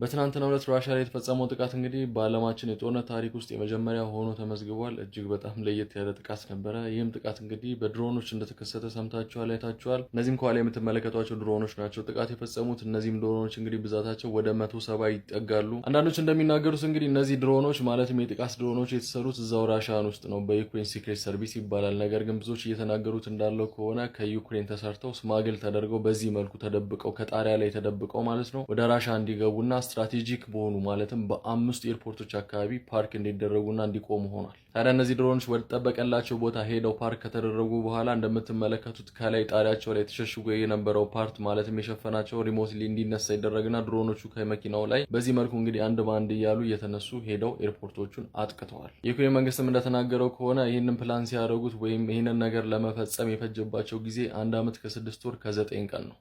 በትናንትናው ዕለት ራሻ ላይ የተፈጸመው ጥቃት እንግዲህ በዓለማችን የጦርነት ታሪክ ውስጥ የመጀመሪያ ሆኖ ተመዝግቧል። እጅግ በጣም ለየት ያለ ጥቃት ነበረ። ይህም ጥቃት እንግዲህ በድሮኖች እንደተከሰተ ሰምታችኋል፣ አይታችኋል። እነዚህም ከኋላ የምትመለከቷቸው ድሮኖች ናቸው ጥቃት የፈጸሙት። እነዚህም ድሮኖች እንግዲህ ብዛታቸው ወደ 170 ይጠጋሉ። አንዳንዶች እንደሚናገሩት እንግዲህ እነዚህ ድሮኖች ማለትም የጥቃት ድሮኖች የተሰሩት እዛው ራሻን ውስጥ ነው፣ በዩክሬን secret service ይባላል። ነገር ግን ብዙዎች እየተናገሩት እንዳለው ከሆነ ከዩክሬን ተሰርተው smuggle ተደርገው በዚህ መልኩ ተደብቀው፣ ከጣሪያ ላይ ተደብቀው ማለት ነው፣ ወደ ራሻ እንዲገቡና strategic በሆኑ ማለትም በአምስቱ ኤርፖርቶች አካባቢ ፓርክ እንዲደረጉና እንዲቆሙ ሆኗል። ታዲያ እነዚህ ድሮኖች ወደ ተጠበቀላቸው ቦታ ሄደው ፓርክ ከተደረጉ በኋላ እንደምትመለከቱት ከላይ ጣሪያቸው ላይ ተሸሽጎ የነበረው part ማለትም የሸፈናቸው remotely እንዲነሳ ይደረግና ድሮኖቹ ከመኪናው ላይ በዚህ መልኩ እንግዲህ አንድ በአንድ እያሉ እየተነሱ ሄደው ኤርፖርቶቹን አጥቅተዋል። የዩክሬን መንግስትም እንደተናገረው ከሆነ ይህንን ፕላን ሲያደርጉት ወይም ይህንን ነገር ለመፈጸም የፈጀባቸው ጊዜ 1 ዓመት ከ6 ወር ከ9 ቀን ነው።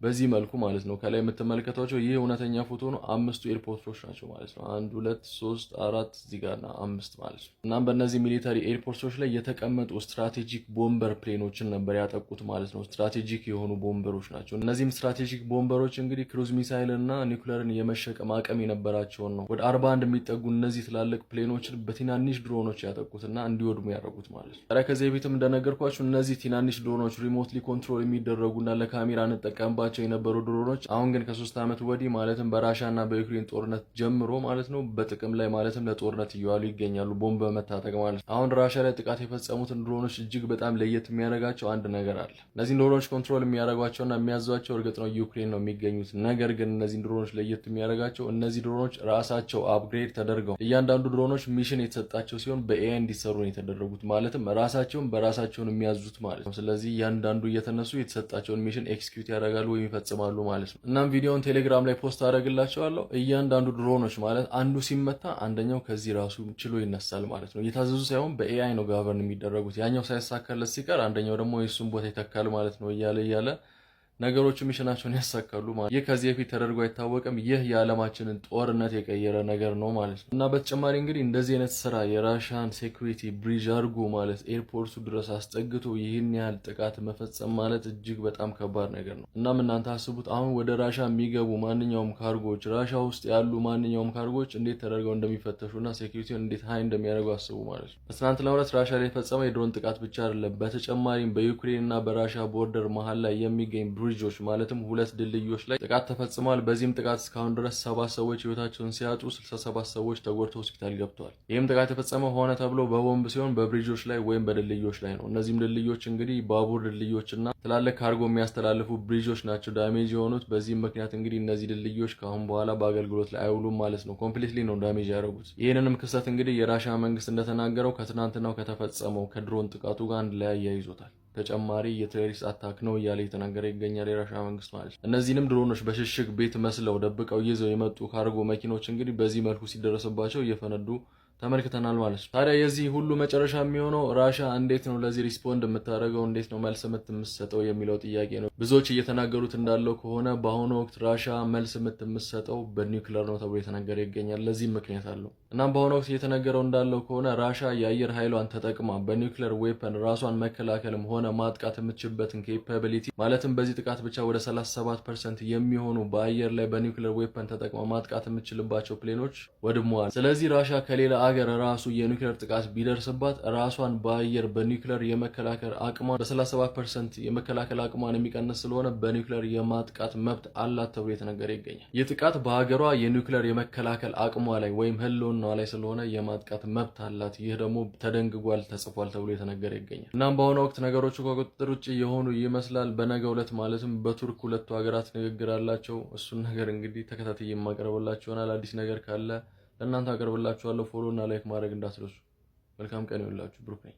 በዚህ መልኩ ማለት ነው። ከላይ የምትመለከቷቸው ይህ እውነተኛ ፎቶ ነው። አምስቱ ኤርፖርቶች ናቸው ማለት ነው። አንድ፣ ሁለት፣ ሶስት፣ አራት፣ እዚህ ጋር አምስት ማለት ነው። እናም በእነዚህ military ኤርፖርቶች ላይ የተቀመጡ strategic bomber plane ኦችን ነበር ያጠቁት ማለት ነው። Strategic የሆኑ bomber ኦች ናቸው። እነዚህም strategic bomber ኦች እንግዲህ cruise missile እና ኒውክለርን የመሸከም አቅም የነበራቸውን ነው። ወደ 41 የሚጠጉ እነዚህ ትላልቅ plane ኦችን በትናንሽ ድሮኖች ያጠቁትና እንዲወድሙ ያደረጉት ማለት ነው። ታዲያ ከዚህ በፊትም እንደነገርኳችሁ እነዚህ ትናንሽ ድሮኖች remotely control የሚደረጉና ለካሜራ እንጠቀምባቸው የነበሩ ድሮኖች አሁን ግን ከ3 ዓመት ወዲህ ማለትም በራሻ እና በዩክሬን ጦርነት ጀምሮ ማለት ነው በጥቅም ላይ ማለትም ለጦርነት እየዋሉ ይገኛሉ። ቦምብ በመታጠቅ ማለት ነው። አሁን ራሻ ላይ ጥቃት የፈጸሙትን ድሮኖች እጅግ በጣም ለየት የሚያደርጋቸው አንድ ነገር አለ። እነዚህን ድሮኖች control የሚያደርጓቸውና የሚያዟቸው እርግጥ ነው ዩክሬን ነው የሚገኙት። ነገር ግን እነዚህን ድሮኖች ለየት የሚያደርጋቸው እነዚህ ድሮኖች ራሳቸው upgrade ተደርገው እያንዳንዱ ድሮኖች mission የተሰጣቸው ሲሆን በ AI እንዲሰሩ ነው የተደረጉት። ማለትም ራሳቸውን በራሳቸውን የሚያዙት ማለት ነው። ስለዚህ እያንዳንዱ እየተነሱ የተሰጣቸውን mission execute ያደርጋሉ ወይም ይፈጽማሉ ማለት ነው። እናም ቪዲዮውን ቴሌግራም ላይ post አደርግላችኋለሁ። እያንዳንዱ ድሮኖች ማለት አንዱ ሲመታ አንደኛው ከዚህ ራሱ ችሎ ይነሳል ማለት ነው። እየታዘዙ ሳይሆን በ AI ነው govern የሚደረጉት። ያኛው ሳይሳካለት ሲቀር አንደኛው ደግሞ የእሱን ቦታ ይተካል ማለት ነው። እያለ እያለ ነገሮቹ mission ኣቸውን ያሳካሉ ማለት። ይህ ከዚህ በፊት ተደርጎ አይታወቅም። ይህ የዓለማችንን ጦርነት የቀየረ ነገር ነው ማለት ነው። እና በተጨማሪ እንግዲህ እንደዚህ አይነት ስራ የራሻን security breach አድርጎ ማለት ኤርፖርቱ ድረስ አስጠግቶ ይህን ያህል ጥቃት መፈጸም ማለት እጅግ በጣም ከባድ ነገር ነው። እናም እናንተ አስቡት፣ አሁን ወደ ራሻ የሚገቡ ማንኛውም ካርጎዎች፣ ራሻ ውስጥ ያሉ ማንኛውም ካርጎዎች እንዴት ተደርገው እንደሚፈተሹ እና security ውን እንዴት high እንደሚያደርጉ አስቡ ማለት ነው። በትናንትናው ዕለት ራሻ ላይ የፈጸመው የድሮን ጥቃት ብቻ አይደለም። በተጨማሪም በዩክሬን እና በራሻ border መሀል ላይ የሚገኝ bridge ኦች ማለትም ሁለት ድልድዮች ላይ ጥቃት ተፈጽሟል። በዚህም ጥቃት እስካሁን ድረስ ሰባት ሰዎች ህይወታቸውን ሲያጡ 67 ሰዎች ተጎድተው ሆስፒታል ገብተዋል። ይህም ጥቃት የተፈጸመው ሆነ ተብሎ በቦምብ ሲሆን በ bridge ኦች ላይ ወይም በድልድዮች ላይ ነው። እነዚህም ድልድዮች እንግዲህ ባቡር ድልድዮች እና ትላልቅ ካርጎ የሚያስተላልፉ bridge ኦች ናቸው damage የሆኑት። በዚህም ምክንያት እንግዲህ እነዚህ ድልድዮች ከአሁን በኋላ በአገልግሎት ላይ አይውሉም ማለት ነው። Completely ነው damage ያደረጉት። ይህንንም ክስተት እንግዲህ የራሻ መንግስት እንደተናገረው ከትናንትናው ከተፈጸመው ከድሮን ጥቃቱ ጋር አንድ ላይ አያይዞታል። ተጨማሪ የ terrorist attack ነው እያለ እየተናገረ ይገኛል የራሻ መንግስት ማለት ነው። እነዚህንም ድሮኖች በሽሽግ ቤት መስለው ደብቀው ይዘው የመጡ ካርጎ መኪኖች እንግዲህ በዚህ መልኩ ሲደረስባቸው እየፈነዱ ተመልክተናል ማለት ነው። ታዲያ የዚህ ሁሉ መጨረሻ የሚሆነው ራሻ እንዴት ነው ለዚህ respond የምታደርገው፣ እንዴት ነው መልስ ምት የምትሰጠው የሚለው ጥያቄ ነው። ብዙዎች እየተናገሩት እንዳለው ከሆነ በአሁኑ ወቅት ራሻ መልስ ምት የምትሰጠው በኒውክለር ነው ተብሎ እየተነገረ ይገኛል። ለዚህም ምክንያት አለው። እናም በአሁኑ ወቅት እየተነገረው እንዳለው ከሆነ ራሻ የአየር ኃይሏን ተጠቅማ በ nuclear weapon ራሷን መከላከልም ሆነ ማጥቃት የምትችልበትን capability ማለትም በዚህ ጥቃት ብቻ ወደ 37% የሚሆኑ በአየር ላይ በ nuclear weapon ተጠቅማ ማጥቃት የምትችልባቸው plane ኦች ወድመዋል። ስለዚህ ራሻ ከሌላ አገር ራሱ የኒውክሌር ጥቃት ቢደርስባት ራሷን በአየር በኒውክሌር የመከላከል አቅሟን በ37% የመከላከል አቅሟን የሚቀንስ ስለሆነ በኒውክሌር የማጥቃት መብት አላት ተብሎ የተነገረ ይገኛል። ይህ ጥቃት በሀገሯ የኒውክሌር የመከላከል አቅሟ ላይ ወይም ህልውናዋ ላይ ስለሆነ የማጥቃት መብት አላት። ይህ ደግሞ ተደንግጓል፣ ተጽፏል ተብሎ የተነገረ ይገኛል። እናም በአሁኑ ወቅት ነገሮቹ ከቁጥጥር ውጭ የሆኑ ይመስላል። በነገው ዕለት ማለትም በቱርክ ሁለቱ ሀገራት ንግግር አላቸው። እሱን ነገር እንግዲህ ተከታትዬ የማቀርብላችሁ ይሆናል። አዲስ ነገር ካለ ለእናንተ አቀርብላችኋለሁ። Follow እና like ማድረግ እንዳትረሱ። መልካም ቀን ይሁንላችሁ። ብሩክ ነኝ።